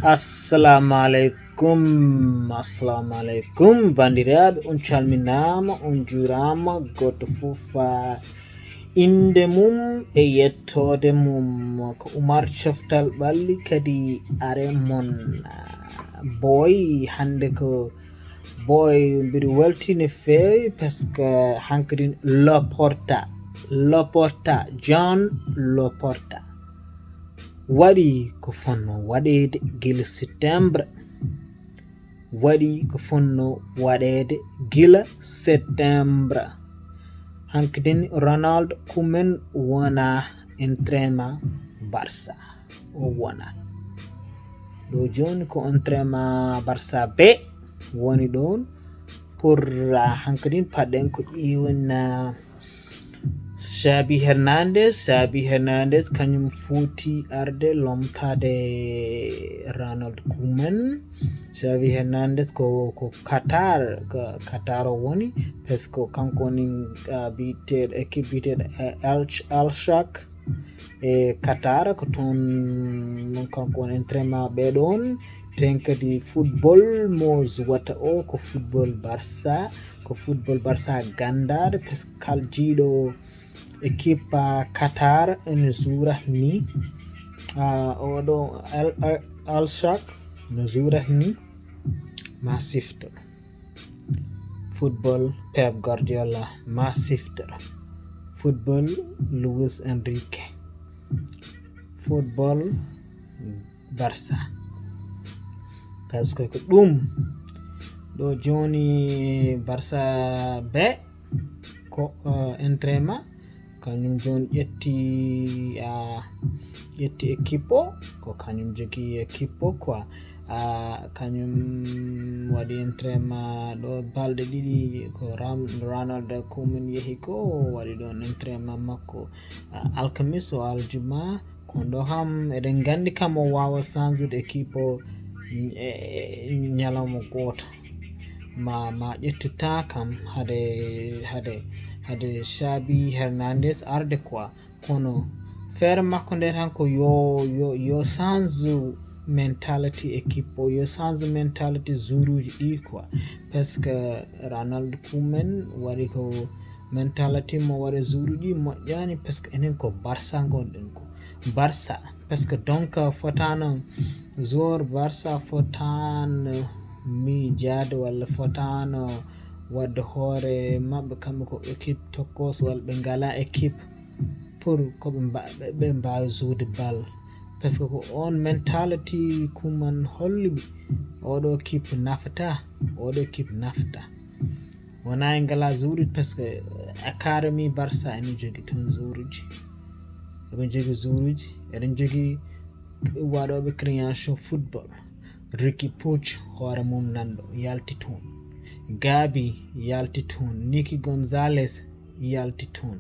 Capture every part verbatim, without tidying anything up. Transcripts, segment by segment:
Assalamu aleykum. Assalamu aleykum, banndiraaɓe, on calminaama, on njuuraama. Gooto fof, ah, innde mum e yettoode mum. Ko Oumar Coftal Ɓalli, kadi are mon, ah, Boy. Hannde ko Boy, mbiɗo weltii no feewi, parce que hankadin Laporta, Laporta, João Laporta waɗi ko fotnoo waɗeede gila septembre. Waɗi ko fotnoo waɗeede gila septembre. Hankadin Ronald Koeman wonaa entraîneur Barça. O wonaa. Ɗo jooni ko entraîneur Barça B woni ɗoon. Pour, ah, hankadin paɗen ko ƴeewen, ah, Xavi Hernandez. Xavi Hernandez kañum foti arde lomtaade Ronald Koeman. Xavi Hernandez ko, ko Qatar, ko Qatar o woni, parce que kanko woni, ah, biyeteeɗo, équipe biyeteeɗo, eh, Al, Al Shak e Qatar, ko toon kanko woni entraîneur ɓe ɗoon. Teen kadi football mo zuwata o ko football Barça, ko football Barça ganndaaɗo, parce que kala jiyɗo équipe, ah, Qatar ene zuura ni. Ah, oɗo Al, Al, Al Shak no zuura ni, ma sifto. Football Pep Guardiola, ma sifto. Football Luis Enrique. Football Barça. Parce que ko ɗum ɗo jooni Barça B ko, eh, entraîneur, kañum jooni ƴetti, ah, ƴetti équipe o, ko kañum jogii équipe o quoi. Ah, kañum waɗi entraîneur ɗo balɗe ɗiɗi, ko Ram-, Ronald Koeman yehi ko, o waɗi ɗoon entraîneur makko, ah, alkamis o aljuma. Kono ɗo kam eɗen nganndi kam o waawa change-ude équipe o, e, e, ñalawma gooto. Ma, ma ƴettu temps kam hade, hade, hade Xavi Hernandez arde quoi. Kono feere makko nde tan ko yo, yo, yo change mentality équipe o, yo change mentality joueuruuji ɗi quoi. Parce que Ronald Koeman waɗi ko mentality mo waɗa joueuruuji moƴƴaani, parce que enen ko Barça ngonɗen ko. Barça, parce que donc fotaano joueur Barça fotaano miijaade walla fotaano waɗde hoore maɓɓe kamɓe ko équipe tokkoos walla ɓe ngalaa équipe pour ko ɓe mba-, ɓe, ɓe mbaawa jouer bal. Parce que ko oon mentality Koeman holli ɓe, oɗo équipe nafata, oɗo équipe nafata. Wonaa en ngalaa joueuruuji, parce que académie Barça ene jogii toon joueuruuji. Eɓe njogii joueuruuji, eɗen njogii waɗooɓe création football. Riqui Puig, hoore mum nanɗo, yalti toon. Gavi yalti toon. Nicky Gonzalez yalti toon.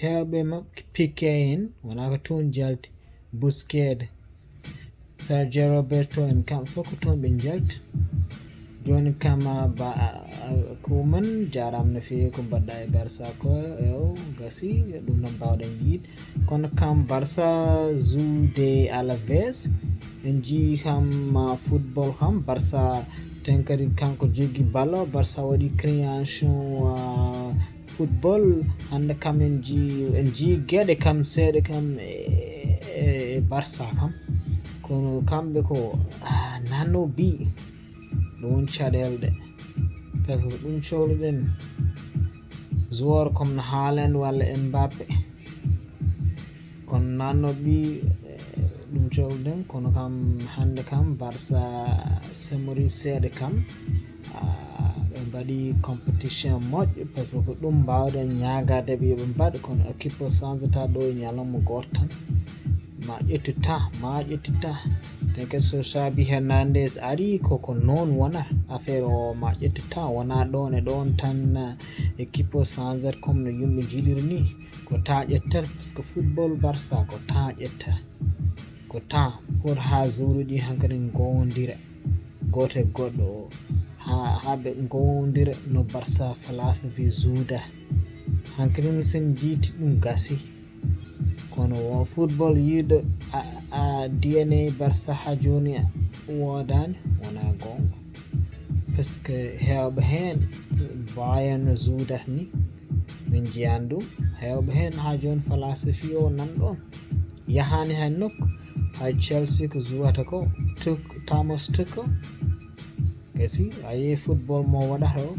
Heewɓe maɓɓe, Piqué en, wonaa ko toon jalti. Busquets, Sergio Roberto en, kamɓe fof ko toon ɓe njalti. Jooni kam, ah, ba, ah, Koeman, jaaraama no feewi ko mbaɗɗa e Barça ko, ew, gasi, ɗum noon mbaawɗen yiide. Kono kam Barça jouer Alaves, en njii kam, ah, football kam, Barça teen kadi kanko jogii ballon, Barça waɗi création, ah, football, hannde kam en njii, en njii geɗe kam seeɗa kam e, e, e Barça kam. Kono kamɓe ko, ah, nano bi, ɗum woni caɗeele ɗe. Parce que ɗum cohluɗen, joueur comme no Haaland walla Mbappe. Kono nanno bi, eh, ɗum cohluɗen, kono kam hannde kam Barça semori seeɗa kam. Ah, ɓe mbaɗi compétition moƴƴo, parce que ko ɗum mbaawɗen ñaagaade ɓe yo ɓe mbaɗ, kono équipe o change-ata ɗo e ñalawma gooto tan. Ma ƴettu temps, ma ƴettu temps. Te que so Xavi Hernandez ari, ko, ko noon wona affaire o, ma ƴettu temps, wona ɗoon e ɗoon tan, ah, équipe o change-at comme no yimɓe njiɗiri ni. Ko temps ƴettat, parce que football Barça ko temps ƴettat. Ko temps pour haa joueuruuji hankadi ngowondira gooto e goɗɗo o, haa, haa ɓe ngowondira no Barça philosophie jouer. Hankadi sen njiiti ɗum gasi. Kono wo football yiiɗo a, a D N A Barça haa jooni woodani, wona goonga. Parce que heewɓe heen Bayern no juudat ni, min njiyan ɗum. Heewɓe heen haa jooni falaasifi o nan ɗoon. Yahaani hay nokku. Hay Chelsea ko juwata ko, Tuk-, Thomas Tuchel. Gasi, a yii football mo waɗata o,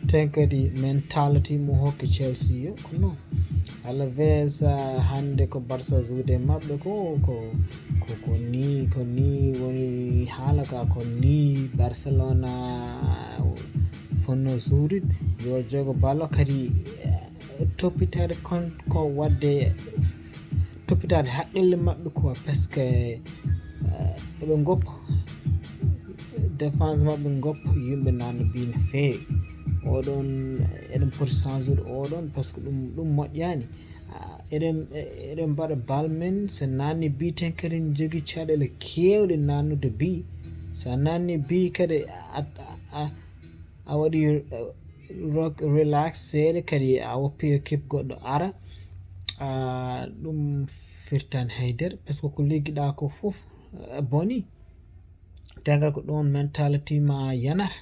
ten kadi mentality mo hokki Chelsea yo, ko noon. Alaves, ah, hannde ko Barça juude maɓɓe ko, ko, ko, ko ni, ko ni woni haala ka, ko ni Barcelona fonno juurude, yo jogo balo kadi, eh, toppitaade kon ko waɗde, toppitaade haqqille maɓɓe quoi, parce que, eh, eɓe ngoppa défense maɓɓe, ngoppa yimɓe nana mbi no feewi. Oɗon, eɗen poti changeude oɗon, parce que ɗum, ɗum moƴƴani. Ah, eɗen, eɗen mbaɗa bal men, so nanni bi ten kadi ne jogii caɗeele keewɗe nannude bi. So a nanni bi kadi a, a, a, a waɗi, eh, rock, relax seeɗa, kadi a woppi équipe goɗɗo ara. Ah, ɗum firtani haydara, parce que ko liggiɗa ko fof, eh, boni. Tengal ko ɗon mentality ma yanata.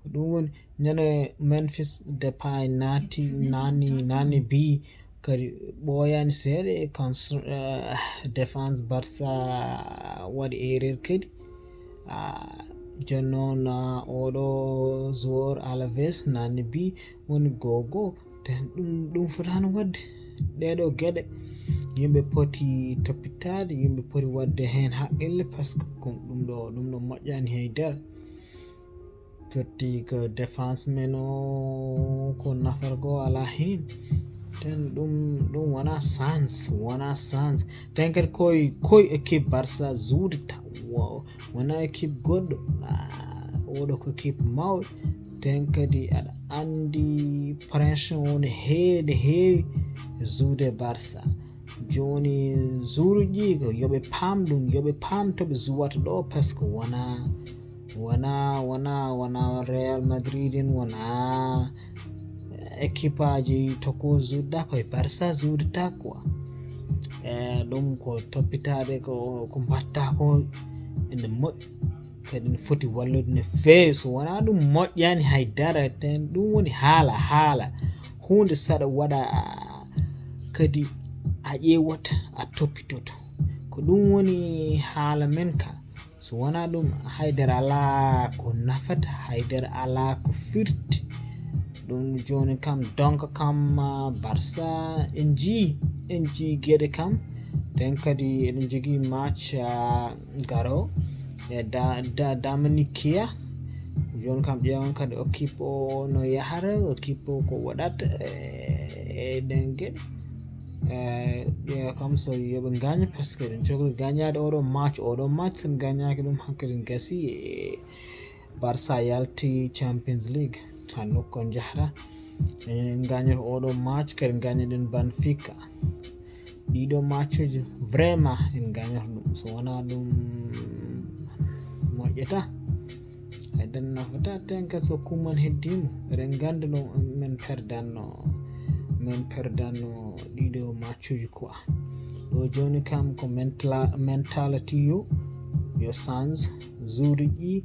Ko ɗum woni, ñande Memphis Depay naati, nani, nani bi, kadi ɓooyani seeɗa e cons-, eh, défense Barça waɗi erreur kadi. Ah, jooni noon, ah, oɗo joueur Alaves nani bi woni gogo. Ten ɗum, ɗum fotaano waɗde. Ɗeeɗo geɗe yimɓe poti toppitaade, yimɓe poti waɗde heen haqqille, parce que ko ɗum ɗo, ɗum ɗo moƴƴani haydara. Totti ko défense men o, ko nafata ko alaa heen. Ten ɗum, ɗum wona chance, wona chance. Ten kadi koye, koye équipe Barça juudata. Wo-, wona équipe goɗɗo. Ah, oɗo ko équipe mawɗo. Ten kadi aɗa anndi pression o ne heewi, ne heewi juude Barça. Jooni juuruji ko yo ɓe paam ɗum, yo ɓe paam to ɓe juwata ɗo, parce que wona, wona, wona, wona Real Madrid en, wona équipe aji to ko juutda, koye Barça juutdata quoi. E ɗum ko toppitaade ko, ko mbatta ko ene moƴƴi. Kadi ne foti wallude no feewi. So wonaa ɗum, moƴƴaani hay dara. Ten ɗum woni haala, haala. Huunde saɗa waɗa, kadi a ƴeewat, a toppitoto. Ko ɗum woni haala men ka. So wonaa ɗum, hay dara alaa ko nafata, hay dara alaa ko firti. Ɗum jooni kam, donc kam, ah, Barça, en njii, en njii geɗe kam. Ten kadi eɗen njogii match, ah, garo e da, da, Damanikia. Jooni kam ƴeewan kadi équipe o no yahara, équipe o ko waɗata e, e ɗen geɗe. E, ƴeewa kam so yoɓe gaño, parce que eɗen cokli gañaade oɗo match, oɗo match sen gañaaki ɗum hankadi gasi e Barça yalti Champions League. Ha nokku on jahata. En gañoto oɗo match, kadi gañoɗen Benfica. Ɗiɗo matchuji vraiment en gañoto ɗum. So wonaa ɗum moƴƴata. Hay dan nafata tenka so kuman heddimo. Eɗen gandi ɗum men perdanno, men perdanno ɗiɗo matchuji quoi. Ɗo jooni kam ko mentla-, mentality yo, yo change, juuruji ɗi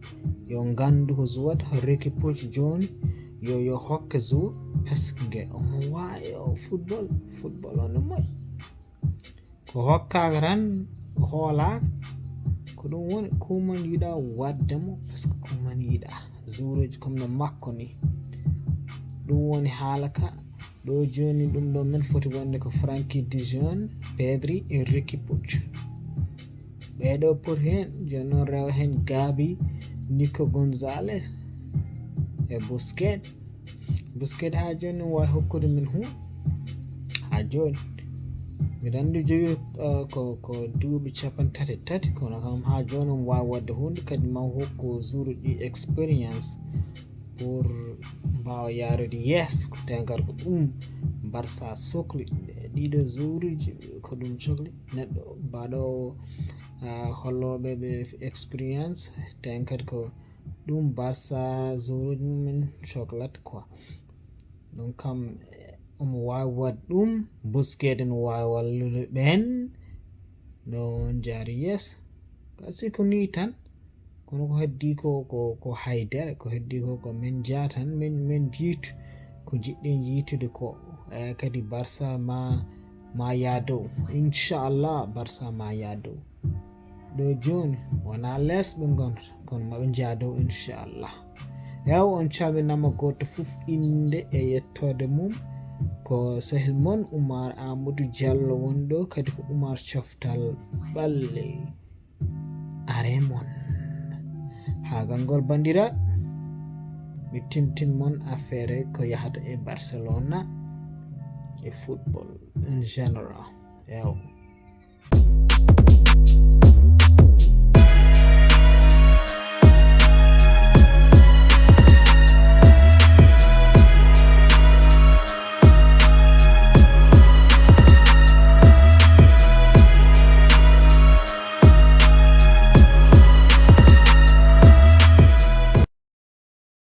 yo ngandu ko juwata, Riqui Puig jooni yo, yo hokke jou, parce que omo waawi o football, football on no moƴƴi. Ko hokkaaka tan, o hoolaaka, ko ɗum woni kuman yiɗa waɗde mo, parce que kuman yiɗa juuruji comme no makko ni. Ɗum woni haala ka. Ɗo jooni ɗum ɗo men foti wonde ko Frenkie de Jong, Pedri e Riqui Puig. Ɓeeɗo poti heen, jooni noon rewa heen Gavi, Nico Gonzalez e Busquets. Busquets haa jooni no waawi hokkude min huunde. Haa jooni. Miɗo anndi jogi, uh, ko, ko duuɓi capanɗe tati e tati, kono kam haa jooni omo waawi waɗde huunde, kadi ma hokku juuruji expérience. Pour mbaawa yaarude yeeso, ko tenkar ko ɗum Barça sokli. Ɗiɗo juuruji ko ɗum sokli. Neɗɗo mbaɗoowo, ah, hollooɓe ɓe expérience, tenkar ko ɗum Barça juuruji mumen soklat quoi. Ɗum kam, eh, omo waawi waɗ ɗum. Busquets no waawi wallude ɓeen. No njaari yeeso. Kasi ko nii tan. Kono ko heddi ko, ko, ko haydere, ko heddi ko, ko men njaha tan, men, men njiytu ko njiɗɗen yiytude ko. E kadi Barça ma, ma yaa dow. Inchallah, Barça ma yaa dow. Ɗo jooni, wonaa les ɓe ngonata, kono maɓe njaha dow, inchallah. Ew, on calminaama gooto fof innde e yettoode mum. Ko sehil mon Oumar Amadou Diallo woni ɗo, kadi ko Oumar Coftal Ɓalli. Are mon. Haa gangol bandira, mi tintin mon affaire ko yahata e Barcelona e football in general. Ew.